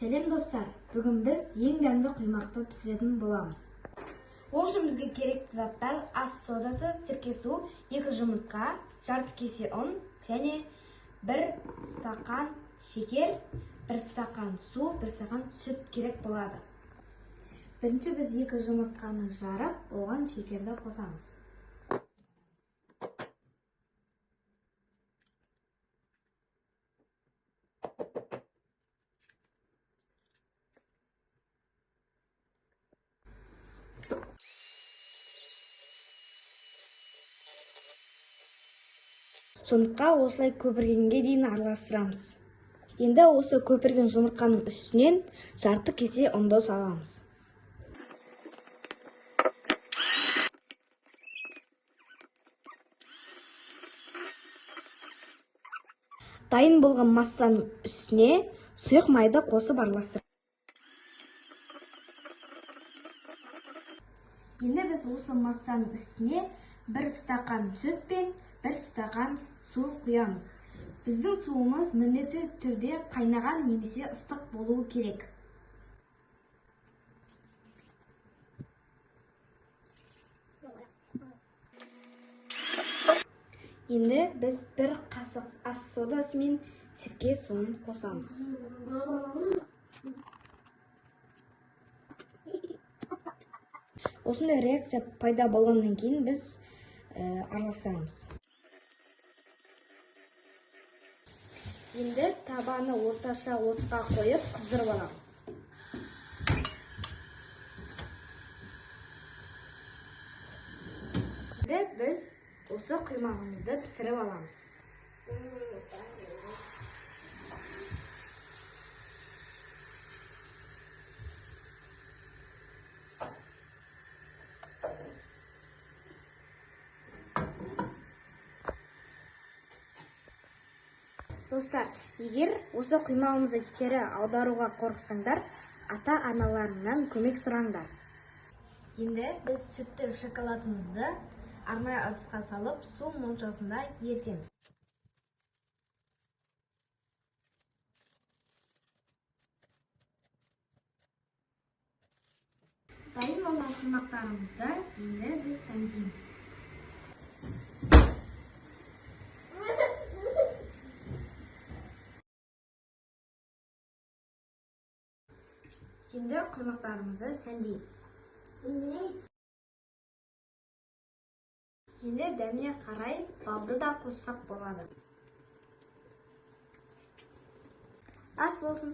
Сәлем достар, бүгін біз ең дәмді құймақты пісіретін боламыз. Ол үшін бізге керекті заттар: ас содасы, сірке су, 2 жұмыртқа, жарты кесе ұн және 1 стақан шекер, 1 стақан су, 1 стақан сүт керек болады. Бірінші біз 2 жұмыртқаны жарып, оған шекерді қосамыз. Жұмыртқа осылай көпіргенге дейін араластырамыз. Енді осы көпірген жұмыртқаның үстінен жарты кесе ұнды саламыз. Дайын болған массаның үстіне сұйық майды қосып араластырамыз. Енді біз осы массаның үстіне 1 стақан сүт пен 1 стақан су құямыз. Біздің суымыз міндетті түрде қайнаған немесе ыстық болуы керек. Енді біз 1 қасық ас содасы мен сірке суын қосамыз. Осындай реакция пайда болғаннан кейін біз араластырамыз. Енді табаны орташа отқа қойып қыздырып аламыз. Енді біз осы құймағымызды пісіріп аламыз. Достар, егер осы құймағымызды кері аударуға қорықсаңдар, ата-аналарыңнан көмек сұраңдар. Енді біз сүтті шоколадымызды арнайы ыдысқа салып, су моншасында ерітеміз. Дайын болған құймақтарымызды енді біз сәндейміз. Енді құймақтарымызды сәндейміз. Енді дәміне қарай балды да қоссақ болады. Ас болсын.